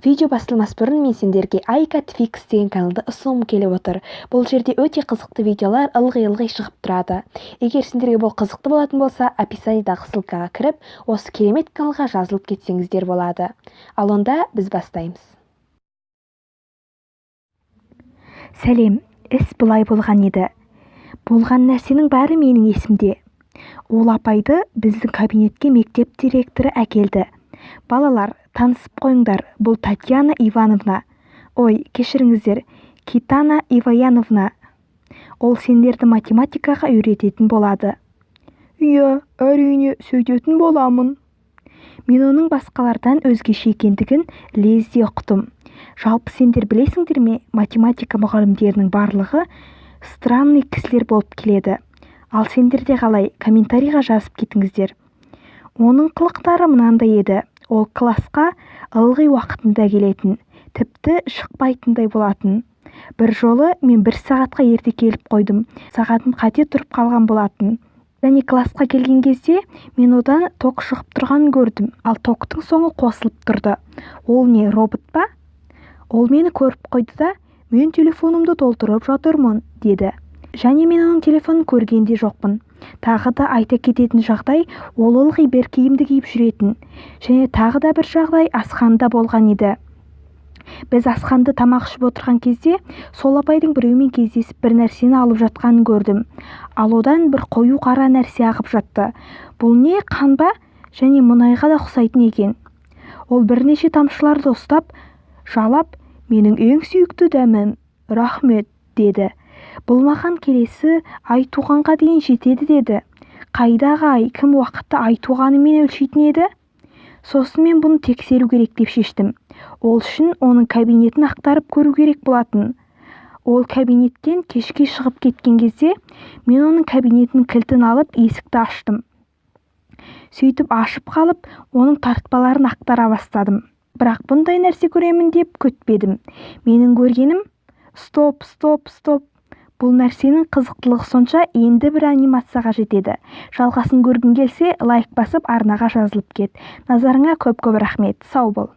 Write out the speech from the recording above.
Видео басталмас бұрын мен сендерге Айка Твикс деген каналды ұсынғым келіп отыр. Бұл жерде өте қызықты видеолар ылғи-ылғи шығып тұрады. Егер сендерге бұл қызықты болатын болса, описаниедағы ссылкаға кіріп, осы керемет каналға жазылып кетсеңіздер болады. Ал онда біз бастаймыз. Сәлем, іс бұлай болған еді. Болған нәрсенің бәрі менің есімде. Ол апайды біздің кабинетке мектеп директоры әкелді. Балалар, танысып қойыңдар, бұл Татьяна Ивановна. Ой, кешіріңіздер, Китана Иваяновна. Ол сендерді математикаға үйрететін болады. Иә, әрине, сөйтетін боламын. Мен оның басқалардан өзгеше екендігін лезде ұқтым. Жалпы сендер білесіңдер ме, математика мұғалімдерінің барлығы странный кісілер болып келеді. Ал сендерде қалай, комментарийға жазып кетіңіздер. Оның қылықтары мынандай еді. Ол классқа ылғи уақытында келетін, тіпті шықпайтындай болатын. Бір жолы мен бір сағатқа ерте келіп қойдым. Сағатым қате тұрып қалған болатын. Және классқа келген кезде мен одан ток шығып тұрғанын көрдім, ал токтың соңы қосылып тұрды. Ол не, робот па? Ол мені көріп қойды да, мен телефонымды толтырып жатырмын, деді. Және мен оның телефонын көрген де жоқпын. Тағы да айта кететін жағдай, ол ылғи бір киімді киіп жүретін. Және тағы да бір жағдай асханада болған еді. Біз асханада тамақ ішіп отырған кезде, сол апайдың біреумен кездесіп бір нәрсені алып жатқанын көрдім. Ал одан бір қою қара нәрсе ағып жатты. Бұл не, қан ба? Және мұнайға да ұқсайтын екен. Ол бірнеше тамшыларды ұстап, жалап, менің ең сүйікті дәмім, рахмет, деді. Бұл маған келесі ай туғанға дейін жетеді деді. Қайдағы ай, кім уақытты ай туғанымен өлшейтін еді? Сосын мен бұны тексеру керек деп шештім. Ол үшін оның кабинетін ақтарып көру керек болатын. Ол кабинеттен кешке шығып кеткен кезде, мен оның кабинетінің кілтін алып, есікті аштым. Сөйтіп ашып қалып, оның тартпаларын ақтара бастадым. Бірақ бұндай нәрсе көремін деп күтпедім. Менің көргенім, стоп, стоп, стоп. Бұл нәрсенің қызықтылығы сонша, енді бір анимацияға жетеді. Жалғасын көргің келсе, лайк басып, арнаға жазылып кет. Назарыңа көп-көп рахмет. Сау бол.